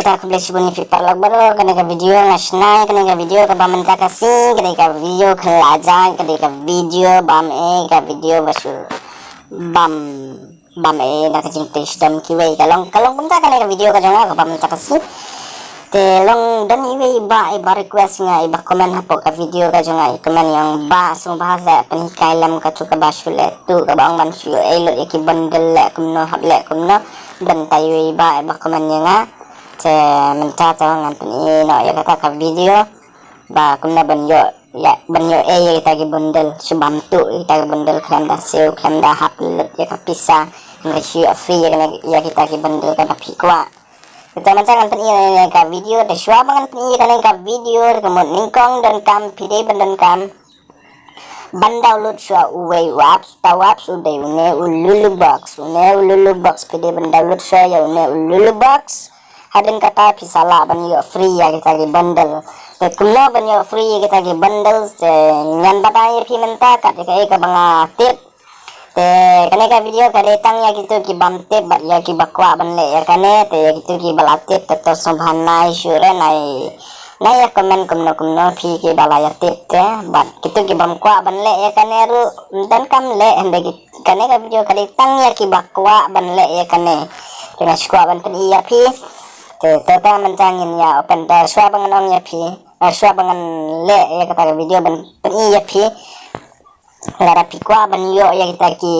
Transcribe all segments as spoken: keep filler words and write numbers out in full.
Ta khublei shibun ïa phi paralok baroh, kane ka video nga shna ïa kane ka video kaba mynta ka sngi, kane ka video khlajai, kane ka video bam eh, ka video ba shu bam bam eh na ka jingpynshitom kiwei. Ka long, ka long kumta kane ka video ka jong nga kaba mynta ka sngi. Te long don iwei iba, iba request nga, iba comment hapoh ka video ka jong nga, i comment ïa nga ba sngewbha sa pynhikai lem katu kaba shu leh tuh, kaba ong ban shu ïoh ei lut ïa ki bundle leh kumno hap leh kumno. Don ta iwei iba, iba comment ïa nga. Te mynta to ngan pyni noh ïa kata ka video ba kumno ban ïoh, ïa ban ïoh ei ïa kita ki bundle, shu bam tuh ïa kita ki bundle khlem da siew, khlem da hap lut ïa ka pisa, hynrei shu ïoh free ïa kane, ïa kita ki bundle kaba phi kwah. Te mynta ngan pyni ïa kane ka video, te shuwa ba ngan pyni ïa kane ka video, te ka mut nyngkong donkam, phi dei ban donkam ban download shuwa uwei u apps, uta u apps u dei une u Lulubox, une u Lulubox, phi dei ban download shuwa ïa une u Lulubox. Hadien kata phi sa lah ban ïoh free ïa kita ki bundle. Te kumno ban ïoh free ïa kita ki bundle, te ngan batai ïa phi mynta kat ïa kaei kaba nga tip. Te kane ka video ka dei tang ïa kito ki bym tip bad ïa kiba kwah ban leh ïa kane, te ïa kito kiba la tip te to sngewbha nai shuh re, nai, nai ïa comment kumno kumno phi kiba la ïa tip te, bad kito ki bym kwah ban leh ïa kane ruh ym donkam leh, hynrei ki, kane ka video ka dei tang ïa kiba kwah ban leh ïa kane. Te nga shu kwah ban pyni ïa phi. Te, te ta mynta ngin ïa open, te shuwa ba ngan ong ïa phi, eh, shuwa ba ngan leh ïa kata ka video ban pyni ïa phi. Lada phi kwah ban ïoh ïa kita ki,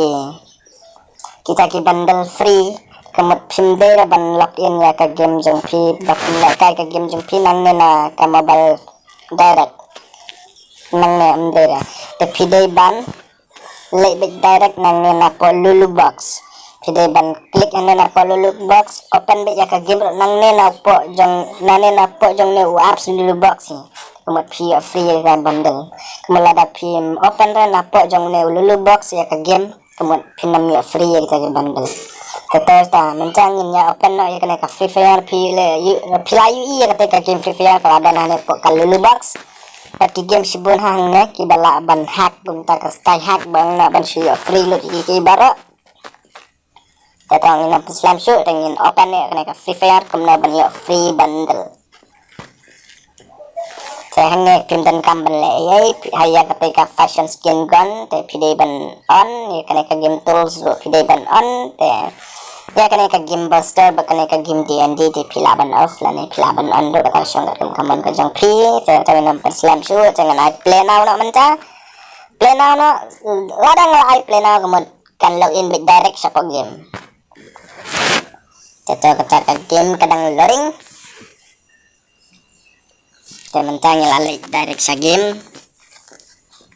kita ki bundle free, ka mut phim dei ruh ban log in ïa ka game jong phi, ba phin lehkai ka game jong phi nangne na ka mobile direct. Nangne ym dei ruh. Te phi dei ban leit beit direct nangne na poh Lulubox. Phi dei ban click hangne na poh Lulubox, open beit ïa ka game ruh nangne na poh jong, nangne na poh jong une u apps Lulubox hi. Ka mut phi ïoh free ïa ka bundle. Ka mut lada phim open re na poh jong une u Lulubox ïa ka game, ka mut phin nym ïoh free ïa kita ki bundle. Te to ta mynta ngin ïa open noh ïa kane ka Free Fire, phi la ïoh, phi la ïohi ïa kata ka game Free Fire ka la don hangne poh ka Lulubox. Bad ki game shibun ha hangne kiba lah ban hack, kumta ka style hack ba nga lah ban shu ïoh free lut ïa ki baroh. Te to ngin ym pynslem shuh, te ngin open ïa kane ka Free Fire kumno ban ïoh free bundle. Te hangne phim donkam ban leh ei ei, ha ïa kata ka fashion skin gun, te phi dei ban on ïa kane ka game tools ruh phi dei ban on, te ïa kane ka game booster bad kane ka game D and D te phi lah ban off lane phi lah ban on ruh, kata ka shong katkum ka mon ka jong phi. Te to ngin ym pynslem shuh, te ngan ai play now noh mynta. Play now noh, lada nga la ai play now ka mut kan log in beit direct shapoh game. Te to kata ka game ka dang loading. Te mynta ngi la leit direct sha game.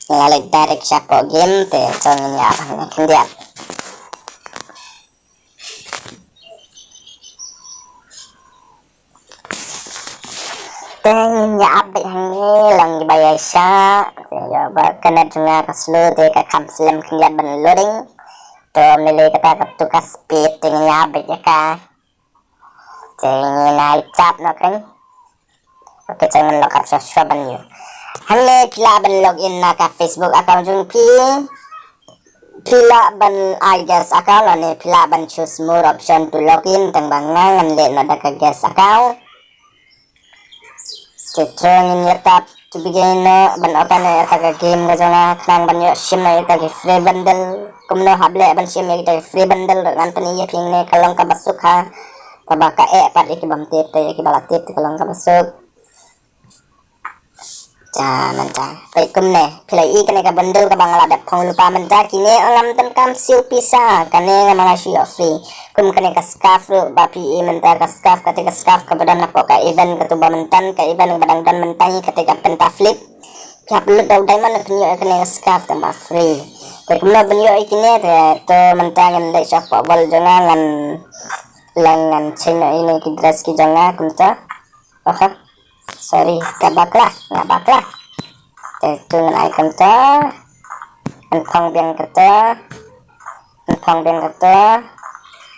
Ngi la leit direct shapoh game, te to ngin ïa ap hangne khyndiat. Te ngin ïa ap beit hangne lang ba ïa sha. Te ïa ba ka net jong nga ka slow te ka kham slem khyndiat ban loading. To ym lei lei kata katu ka speed, te ngin ïa ap beit ïa ka. Te ngin ai tap noh keiñ. Ok, te ngan log out shuwa shuwa ban ïoh. Hangne phi lah ban log in na ka Facebook account jong phi. Phi lah ban ai guest account lane phi lah ban choose more option to log in, tang ba nga ngan leh noh da ka guest account. Te to ngin ïa tap to begin noh ban open ïa kata ka game ka jong nga khnang ban ïoh shim noh ïa kita ki free bundle. Kumno hap leh ban shim ïa kita ki free bundle ruh ngan pyni ïa phi hangne, ka long kaba suk ha. Kaba ka eh pat ïa ki bym tip, te ïa kiba la tip te ka long kaba suk. Te mynta peit kumne, phi la i kane ka bundle kaba nga la dep phong lypa mynta, kine ym donkam siew pisa, kane nga ma nga shu ïoh free. Kum kane ka scarf ruh ba phi i mynta, ka scarf, kata ka scarf kaba don hapoh ka event katu ba mynta, ka event ba dang don mynta hi, kata ka Penta Flip. Phi hap lut da u diamond phin ïoh kane ka scarf tang ba free. Te kumno ban ïoh ïa kine, te to mynta ngan leit shapoh vault jong nga, ngan, lang ngan change noh ïa kine ki dress ki jong nga kumta. Oho. Sorry, ka bakla, nga bakla. Te to ngan ai kumta. Ngan phong biang kata. Ngan phong biang kata.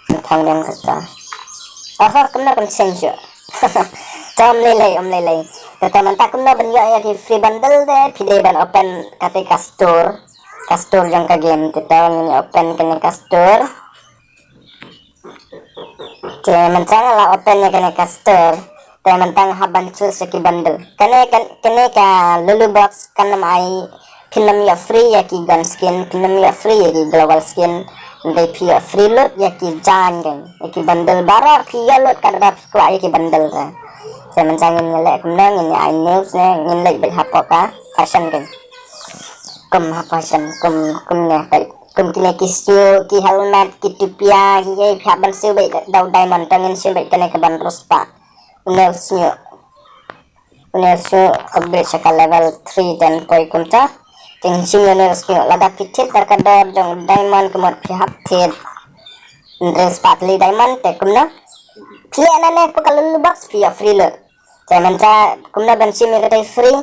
Ngan phong biang kata. Oho, kumno kan change shuh. To ym lei lei, ym lei lei. Te to mynta kumno ban ïoh ïa ki free bundle, te phi dei ban open kata ka store. Ka store jong ka game, te to ngin open kane ka store. Te mynta nga la open ïa kane ka store. Te mynta nga hap ban choose ïa ki bundle. Kane kan, kane ka Lulu Box kan ym ai, phin ym ïoh free ïa ki gun skin, phin ym ïoh free ïa ki global skin. Hynrei phi ïoh free lut ïa ki jaiñ kan, ïa ki bundle baroh phi ïoh lut katba phi kwah ïa ki bundle te. Te mynta ngin ïa leh kumno, ngin ïa ai news ne, ngin leit beit hapoh ka fashion kan. Kum ha fashion, kum, kum ne, kum kine ki snioh, ki helmet, ki tupia, ki, ki, phi hap ban siew beit da u diamond, te ngin siew beit kane kaban riewspah. Une u snioh. Une u snioh upgrade sha ka level three, ten point kumta. Te ngin shim ïa une u snioh. Lada phi thied da ka dor jong u diamond, ka mut phi hap thied hynriew spah tylli diamond, te kumno? Phi leh na ne hapoh ka Lulu Box phi ïoh free lut. Te mynta kumno ban shim ïa katei free?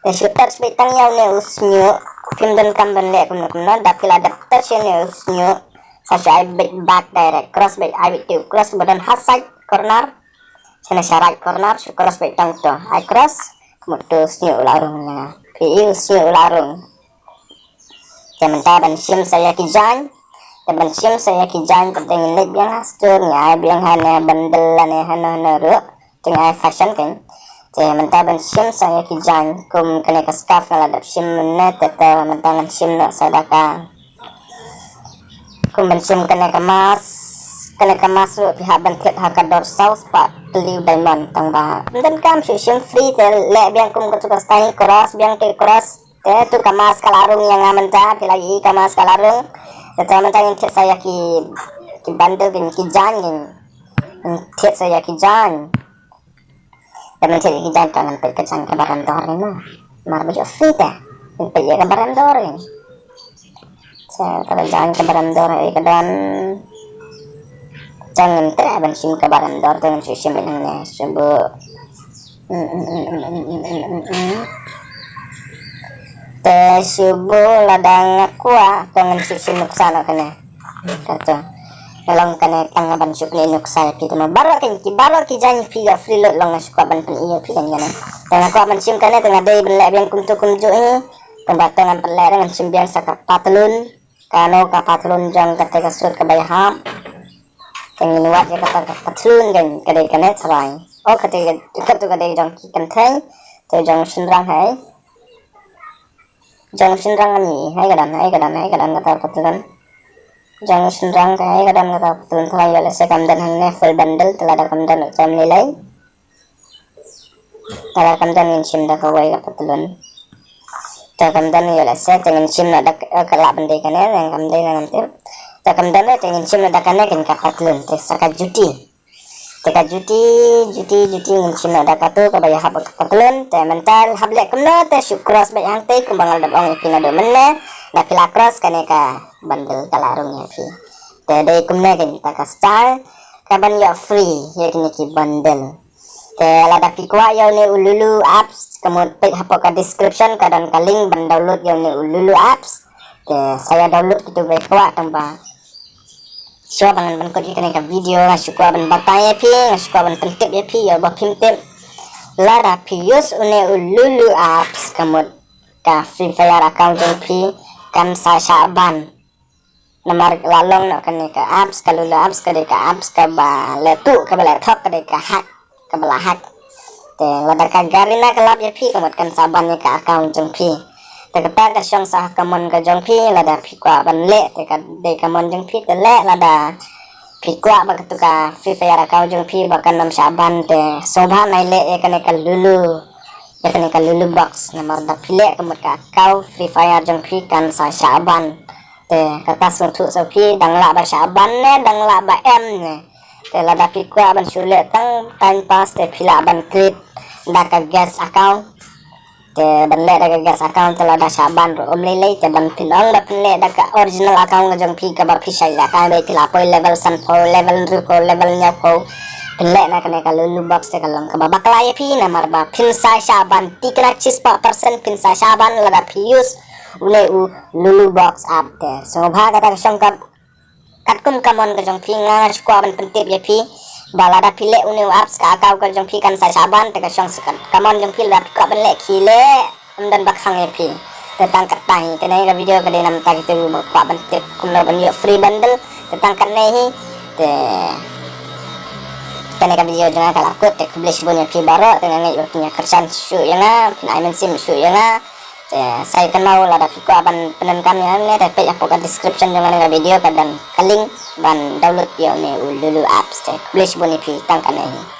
Te shu touch beit tang ïa une u snioh. Phim donkam ban leh kumno kumno, da phi la dep touch ïa une u snioh, sa shu ai beit back direct, cross beit, ai beit te u cross ba don ha side corner. Shane sha right corner, shu cross beit tang to. Ai cross, ka mut te u snioh u la rung ïa nga. Phi i u snioh u la rung. Te mynta ban shim sa ïa ki jaiñ. Te ban shim sa ïa ki jaiñ, te ngin leit biang ha store, ngi ai biang ha ne bundle lane hano hano ruh. Te ngi ai fashion kan. Te mynta ban shim sa ïa ki jaiñ, kum kane ka scarf nga la dep shim mynne, te, te mynta ngan shim noh sa da ka. Kum ban shim kane ka mask, kane ka mask ruh phi hap ban thied ha ka dor saw spah tylli u diamond, tang ba ym donkam shu shim free, te leh biang kum katu ka style, cross biang te cross. Te tu ka mask ka la rung ïa nga mynta, phi la i ka mask ka la rung. Te tu mynta ngin thied sa ïa ki, ki bundle, ki, ki jaiñ, ngin thied sa ïa ki jaiñ. Te mynta ngin thied ïa ki jaiñ, te ngan peit ka jaiñ kaba rem dor ne mo. Mar ba ju free te. Ngin peit ïa kaba rem dor ne. Te kaba jaiñ kaba rem dor ïa ka don. Te ngin treh ban shim kaba rem dor, te ngin shu shim ïa nangne. Shu buh. Te shu buh lada nga kwah, te ngan shu shim nuksa noh kane. Kato. Nga long kane tang ban shu pyni nuksa ïa phi te mo. Baroh kine ki, baroh ki jaiñ phi ïoh free lut, long nga shu kwah ban pyni ïa phi kane. Te nga kwah ban shim kane, te nga dei ban leh biang kumtu kumjuh hi. Te ba to ngan pynleh, ngan shim biang sa ka patlun. Kano ka patlun jong kata ka suit kaba ïahap. Te ngin wad ïa kata ka patlun kan, ka dei kane tharai. O kata ka, kata ka dei jong ki kynthei. Te jong shynrang hi. Jong shynrang kan hi, hi ka don, hi ka don, hi ka don kata ka patlun. Jong shynrang ka hi ka don kata ka patlun, tharai ïoh lehse kam don hangne full bundle, te lada kam don ruh to ym lei lei. Te lada kam don ngin shim da kawei ka patlun. Te kam don ïoh lehse te ngin shim noh da ka, eh, ka lah ban dei kane, ne kam dei ne ngam tip. Te kam don te ngin shim noh da kane kan ka patlun, te sa ka juti. Te ka juti, juti, juti ngin shim noh da katu kaba ïahap ka patlun, te mynta hap leh kumno te shu cross beit hangtei kumba nga la dep ong ïa phi naduh mynne, da phi la cross kane ka bundle ka la rung ïa phi. Te dei kumne kata ka style kaban ïoh free ïa kine ki bundle. Te lada phi kwah ïa une u Lulu apps, ka mut peit hapoh ka description ka don ka link ban download ïa une u Lulu apps. Te sa ïa download kito ba kwah, tang ba shuwa ba ngan pynkut ïa kane ka video nga shu kwah ban batai ïa phi, nga shu kwah ban pyntip ïa phi, ïa ba phim tip. Lada phi use une u Lulu apps, ka mut ka Free Fire account jong phi kan sa shah ban. Namar la long noh kane ka apps, ka Lulu apps ka dei ka apps kaba leh tuh, kaba leh thok, ka dei ka hack, kaba la hack. Te lada ka Garena ka lap ïa phi, ka mut kan sa ban ïa ka account jong phi. Te kata ka shong sa ha ka mon ka jong phi, lada phi kwah ban leh te ka dei ka mon jong phi te leh, lada phi kwah ba katu ka Free Fire account jong phi ba kan ym shah ban te sngewbha nai leh ïa kane ka Lulu, ïa kane ka Lulu Box, namar da phi leh ka mut ka account Free Fire jong phi kan sa shah ban. Te kata sngewthuh sa phi, dang lah ba shah ban ne, dang lah ba em ne. Te lada phi kwah ban shu leh tang time pass te phi lah ban create da ka guest account. Te ban leh da ka guest account te lada shah ban ruh ym lei lei, te ban pynong ba phin leh da ka original account ka jong phi kaba phi shait leh ka, ba phi la poi level sanphew, level hynriewphew, level hynñiewphew. Phin leh na kane ka Lulu Box te ka long kaba bakla ïa phi namar ba phin sa shah ban, thikna shispah percent phin sa shah ban lada phi use une u Lulu Box app te. Sngewbha kata ka shong ka katkum ka mon ka jong phi, nga shu kwah ban pyntip ïa phi ba lada phi leh une u apps ka account ka jong phi kan sa shah ban, te ka shong sa kat ka mon jong phi, lada phi kwah ban leh khie leh, ym don ba khang ïa phi. Te tang katne hi, te ne ka video ka dei namar kito ba kwah ban tip kumno ban ïoh free bundle, te tang katne hi. Te Kane ka video jong nga ka la kut, te khublei shibun ïa phi baroh, te nga ngeit ba phin ïa kyrshan shuh ïa nga, phin ai mynsiem shuh ïa nga. Te sa ïa kynmaw lada phi kwah ban pyndonkam ïa nga, te peit hapoh ka description jong kane ka video ka don ka link ban download ïa une u Lulu apps. Te khublei shibun ïa phi tang kane hi.